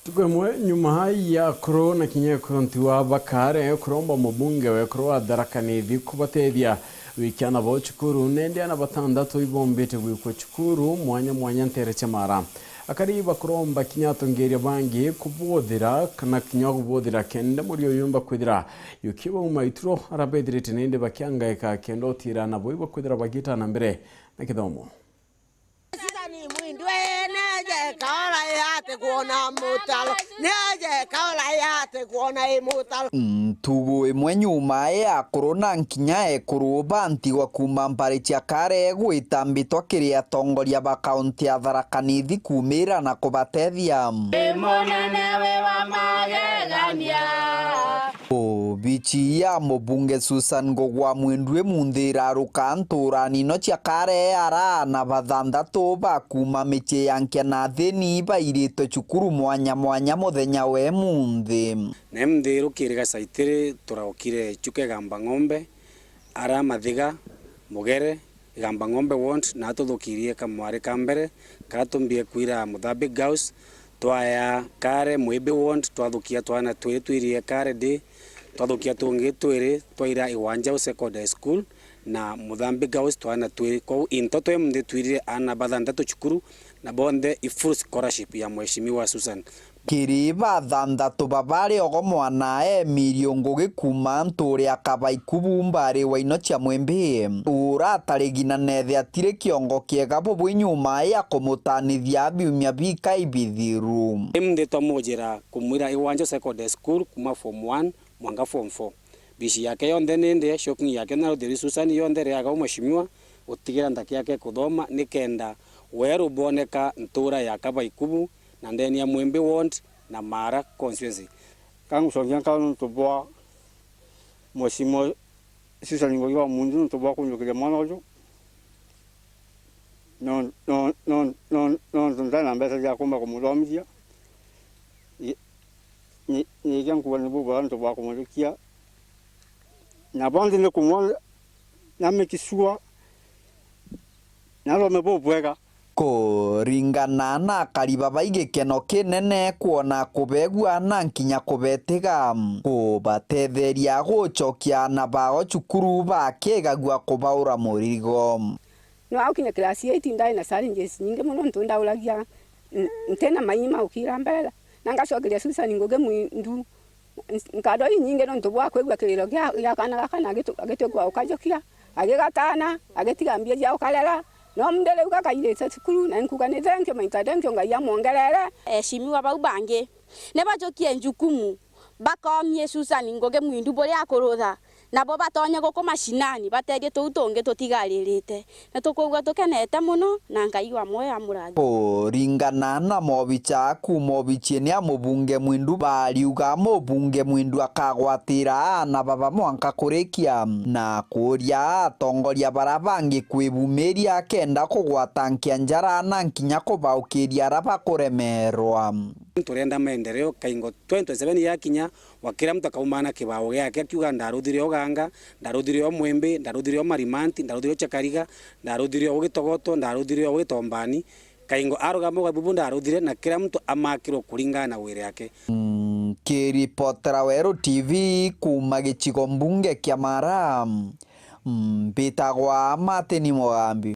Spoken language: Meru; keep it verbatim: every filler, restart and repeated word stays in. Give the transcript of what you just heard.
Ntuku imwe nyuma ya akuru na kinya ekuru ntiwa ba Kaare kuromba mubunge wa ekuru wa Tharaka Nithi kubatethia gwikia aana bao cukuru, nandi aana batandatu ibombite gwikwa cukuru mwanya mwanya nteere cia Mara. Akari bakuromba kinya atongeria bangi kubuthira kana kinya kubuthira kenda muri uyu yumba kwithira yukibauma ituro arabethirite nindi bakiangaika kenda utira aana bao ibakwithira bagita na mbere na kithomo. Sitani mwindwe neje kaola yate kuona mutalo, neje kaola yate kuona i mutalo. Ntugu imwe nyuma ya akuru na nkinya ekuru bantigwa kuuma mbari cia Kaare gwitambitwa kiri atongoria ba kaunti ya Tharaka Nithi kuumira na kubatethia. Munene wi wa magegania. Obici ya mubunge Susan Ngugi wa Mwindu imunthi iraruka ntuurani ino cia Kaare, ara aana bathanthatu ba kuuma micii ya nkia na thini bairite cukuru mwanya mwanya muthenya wa imunthi. Na imunthi rukiri gacaitiri turaukire Chuka Igamba Ng'ombe, ara Mathiga, Mugere, Igamba Ng'ombe ward, na tuthukirie kamwari ka mbere, karia tumbie kwira Muthambi Girls, twaya Kaare Mwimbi ward, twathukia twana twiri twirie Kaare Day, twathukia tungi twiri twaira Iwanjau Secondary School na Muthambi Girls twana twiri. Kwou into twa imunthi twirire aana bathanthatu cukuru, na bonthe i full scholarship ya Mheshimiwa Susan. Kiri bathanthatu babari ogo mwana Emilio Ngugi kuuma ntuuri ya Kabaikubu mbari wa ino cia Mwimbi, uratarigina nethe atiri kiongo kiega bubwi nyuma ya kumutanithia biumia bikai bithiru. Imunthi twamujira kumwira Iwanjau Secondary School kuuma form one mwanka form four. Bici yake yonthe ni ndie, shopping yake na ruthiri Susan yonthe riaga u mheshimiwa gutigira ntaki yake kuthoma nikenda weru bwoneka ntuura ya Kabaikubu na ndeni ya Mwimbi ward na Mara constituency. Ka ngucokia nkatho nontu bwa Mheshimiwa Susan Ngugi wa Mwindu nontu bwa kunjukiria mwana uju. No, no, no, no, nontu ndari na mbeca cia kumba kumuthomithia. Ni, ni, nikia nkuuga ni bubwega nontu bwa kumurikia. Na bonthe ni kumwona na make sure na athome bubwega. Kuringana na akari baba, i gikeno kinene kwona kubegua na nkinya kubetiga, kubatetheria gucokia aana bao cukuru bakigagua kubaura murigo. Ni wagukinya class eight, ndari na challenges nyingi mono, nontu ndauragia n-, ntina mainyi ma gukira mbere, na ngacokeria Susan Ngugi Mwindu nkatho inyingi nontu bwa kwigua kiriro gia, gia kaana gaka na agitu-, agitwikua ukajukia, agigatana, agitiga mbia cia ukarera. No mundhe riu gakairite cukuru, na nkuga ni thenkiu, maita thenkiu, Ngai amwongerere. Eshimiwa bau bangi ni bajukie njukumu, bakomie Susan Ngugi Mwindu buria akurutha, nabo batonye guku mashinani, batethie tuu tungi tutigaririte. Ni tukwigua tukenete mono, na Ngai wa mwoyo amurathime. Kuringana na mobica kuuma obichiini ya mubunge Mwindu, bariuga mubunge Mwindu akagwatira aana baba mwanka kurikia, na kuuria atongoria bara bangi kwibumiria kenda kugwata nkia njara na nkinya kubaukiria ara bakuremerwa. Turenda maendeleo, kaingo twenty twenty-seven yakinya, wa kira muntu akaumana kibao giake akiuga, "Ndaruthire o Ganga, ndaruthire o Mwimbi, ndaruthire o Marimanti, ndaruthire o Chakariga, ndaruthire o Gitogoto, ndaruthire o Gitombani." Kaingo arugama uga, "Bubu ndaruthire," na kira muntu amakirwe kuringana na wira yake. Nkiripotera Weru T V kuuma gicigo mbunge kia Mara, mbitagwa Martin Mugambi.